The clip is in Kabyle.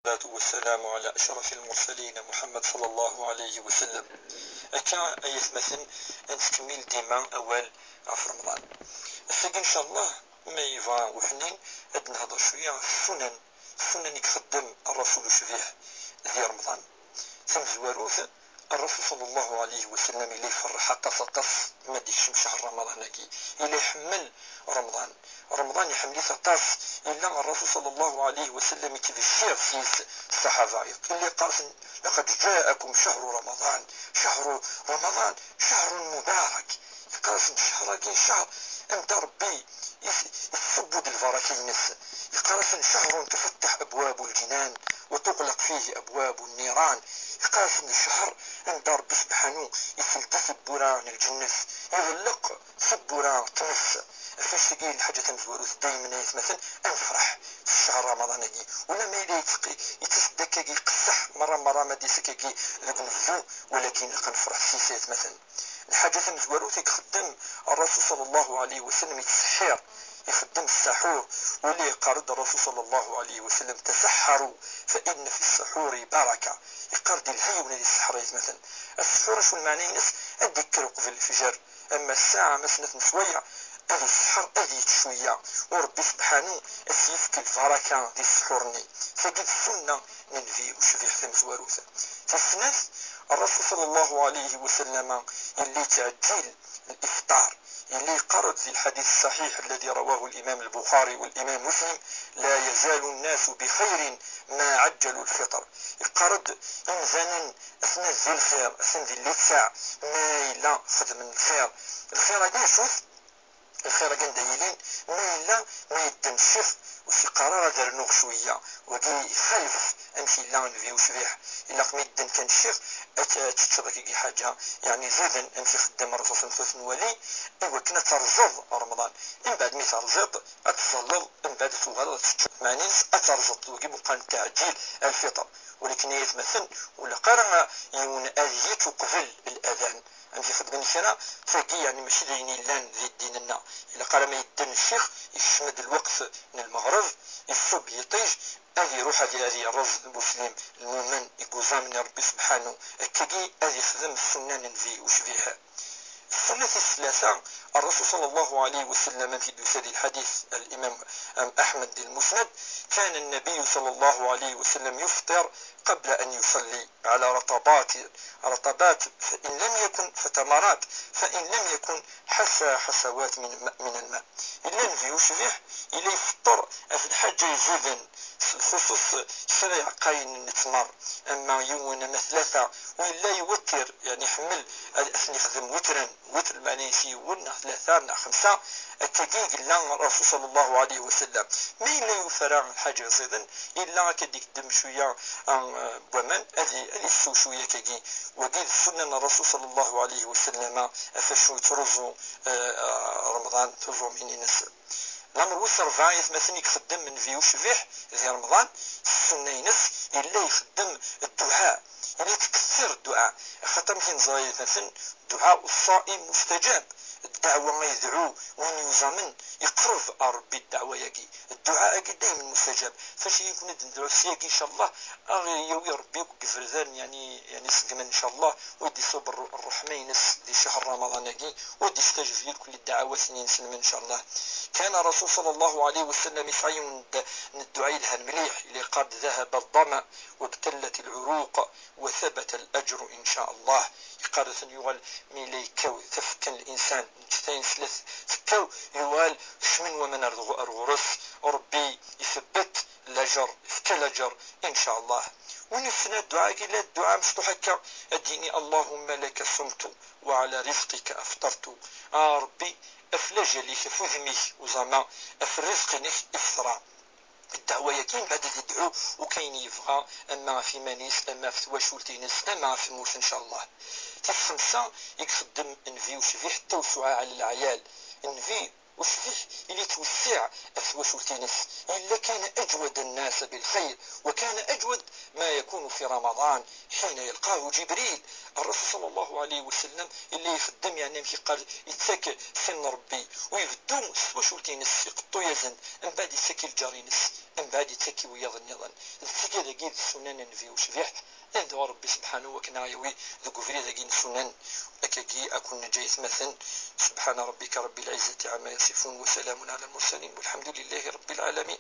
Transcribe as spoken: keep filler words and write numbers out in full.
والصلاة والسلام على أشرف المرسلين محمد صلى الله عليه وسلم. Akka ay atmaten, ad nettkemmil dima awal ɣef Remḍan. Ass-agi, ncallah, ma yebɣa uḥnin, ad nehder cwiya ɣef ssunan, ssunan i ixeddem Rrasul ucbiḥ di Remḍan. Tamezwarut, Rrasul صلى الله عليه وسلم yella iferreḥ aṭas, aṭas ma d-ikcem ccehr Remḍan-agi. Yella iḥemmel Remḍan. Remḍan iḥemmel-it aṭas. Yella Rrasul صلى الله عليه وسلم yettbecciṛ s-, ṣṣaḥaba. Yella yeqqar-asen: "لقد جاءكم شهر رمضان، شهر رمضان، شهر مبارك." Yeqqar-asen ccehr-agi ccehr anda Ṛebbi is-, isewwed lbaraka-ines. Yeqqar-asen: "شهر تفتح أبواب الجنان وتغلق فيه أبواب النيران." Yeqqar-asen d ccehr anda Ṛebbi sebḥanu iseld tiwwura n lǧennet, iɣelleq tiwwura n tmes. Ɣef wannect-agi, lḥaǧa tamezwarut daymen ay atmaten, ad nefreḥ s ccehr Remḍan-agi. Ulamma yella yettq-, yettas-d akkagi iqesseḥ merra merra ma d-yas akkagi deg unebdu, walakin ilaq ad nefreḥ s-, s-, ay atmaten. Lḥaǧa tamezwarut i ixeddem Rrasul صلى الله عليه وسلم, yettseḥḥir, ixeddem ssaḥur. Wala yeqqar-d Rrasul صلى الله عليه وسلم: "تسحروا فإن في السحور بركة." Yeqqar-d yelha yiwen ad iseḥḥer, ay atmaten. Sseḥur, acu lmeɛna-ines? Ad d-ikker uqbel lefjer, ama ssaɛa, ama snat n sswayeɛ, ad iseḥḥer, ad yečč cwiya, u Ṛebbi sebḥanu ad s-yefk lbaraka di sseḥur-nni. Tagi d ssunna n Nnbi ucbiḥ tamezwarut. Tis snat, Rrasul صلى الله عليه وسلم yella yettɛeǧǧil الإفطار. Yella yeqqar-d di lḥadit ṣṣaḥiḥ الذي رواه الإمام البخاري والإمام مسلم: "لا يزال الناس بخير ما عجلوا الفطر." Yeqqar-d imdanen atan di lxir, atan di litteɛ, ma yella xedmen lxir. Lxir-agi acu-t? Lxir-agi anda yilin, ma yella, ma yedden ccix, ur s-yeqqar ara ad rnuɣ cwiyya. Wagi ixalef amek yella Nnbi ucbiḥ. Ilaq mi yedden kan ccix, ad t-, ad teččeḍ akkagi ḥaǧa, yeɛni ziden amek ixeddem Rrasul صلى الله عليه وسلم, ad t-nwali, i wakken ad terẓeḍ Remḍan. Mbeɛd mi terẓiḍ, ad tẓalleḍ, mbeɛd ad tuɣaleḍ ad teččeḍ. Meɛna-s ad terẓeḍ, wagi meqqar n teɛǧil, lfiṭr. Walakin ay atmaten, ur ilaq ara yiwen ad yečč uqbel ladan. Amek i xedmen kra, tagi, yeɛni, mačči d ayen yellan di ddin-nneɣ. Ilaq ara ma yedden ccix, yekcem-d lweqt n lmeɣreb, iṣubb yiṭij, ad iruḥ ad, ad yerreẓ lmuslim, lmumen, deg uẓam n Ṛebbi sebḥanu. Akkagi ad ixdem ssunna n Nnbi ucbiḥ. Ssunna tis tlata, Rrasul صلى الله عليه وسلم, amek i d-yusa di lḥadit n Limam Aḥmed di Lmusnad: "كان النبي صلى الله عليه وسلم يفطر قبل أن يصلي على رطبات، رطبات، فإن لم يكن، فتمرات، فإن لم يكن، حسى حسوات من ماء، من الماء." Yella Nnbi ucbiḥ, yella ifeṭṭer ɣef lḥaǧa iẓiden, s lxuṣuṣ kra iɛeqqayen n ttmer, ama yiwen ama tlata, u yella iwettir, yeɛni iḥemmel ad, ad ten-ixdem witran, witr lmeɛna-is yiwen neɣ tlata neɣ xemsa, akkagi i yella Rrasul صلى الله عليه وسلم. Ma yella yufa ara lḥaǧa iẓiden, yella akka d-ikeddem cwiya, ah, n waman, ad i-, ad isew cwiya akkagi. Wagi d ssunna n Rrasul صلى الله عليه وسلم, ɣef wacu yettruẓu, ah, ah, Remḍan tuẓumin-ines. Lamer wis ṛebɛa, ay atmaten, i ixeddem Nnbi ucbiḥ di Remḍan, ssunna-ines, yella ixeddem dduɛa, yella yettkettir dduɛa. Axaṭer amek i neẓra, ay atmaten, dduɛa ṣṣaim mustajab. Ddeɛwa ay yedɛu win yuẓamen, iqerreb ɣer Ṛebbi ddeɛwa-yagi. Dduɛa-agi daymen mustajab. Fac i yakun ad nedɛu s yagi, ncallah, ad aɣ-yawi Ṛebbi akk deg iberdan, yeɛni, yeɛni iṣeggmen, ncallah, u ad d-iṣubb ṛ-, ṛṛeḥma-ines di ccehr Remḍan-agi, u ad d-istajeb i lkul ddeɛwat-nni n iselmen, ncallah. Kan Rrasul صلى الله عليه وسلم yesɛa yiwen n d-, n dduɛa yelhan mliḥ, yella yeqqar-d: "ذهب الظمأ وابتلت العروق وثبت الأجر إن شاء الله." Yeqqar-d atan yuɣal mi yella yekkaw tafekka n linsan, n tfekka-ines la tekkaw, yuɣal kecmen waman ar dɣu-, ar ɣur-s, Ṛebbi isebbet lajer, ifka lajer, in ca Allah. Win yessnen dduɛa-agi, la dduɛa mecṭuḥ akka, ad d-yini: "اللهم لك صمت وعلى رزقك أفطرت." A Ṛebbi, ɣef lajal-ik, ɣef wudem-ik uẓama, ɣef rrizq-inek i fetreɣ. Ddeɛwa-yagi, mbeɛd ad idɛu akk ayen yebɣa, ama ɣef iman-is, ama ɣef twacult-ines, ama ɣef tmurt, in ca Allah. Tis xemsa i ixeddem Nnbi ucbiḥ, التوسعة على العيال. Nnbi Ucbiḥ, ili yettwessiɛ ɣef twacult-ines. Yella كان أجود الناس بالخير، وكان أجود ما يكون في رمضان حين يلقاه جبريل. الرسول صلى الله عليه وسلم yella ixeddem, yeɛni amek yeqqar, yettak sin n Ṛebbi, u ibeddu s twacult-ines, iqeṭṭu-yasen, mbeɛd yettak i lǧar-ines, mbeɛd yettak i wiyaḍ nniḍen. D tigi dagi d ssunan n Nnbi ucbiḥ. Ad ندعو ربي سبحانه وتعالى يوي ذو قفري ذاكين السنن. أكاكي أكون نجاية مثلا. سبحان ربك رب العزة عما يصفون وسلام على المرسلين والحمد لله رب العالمين.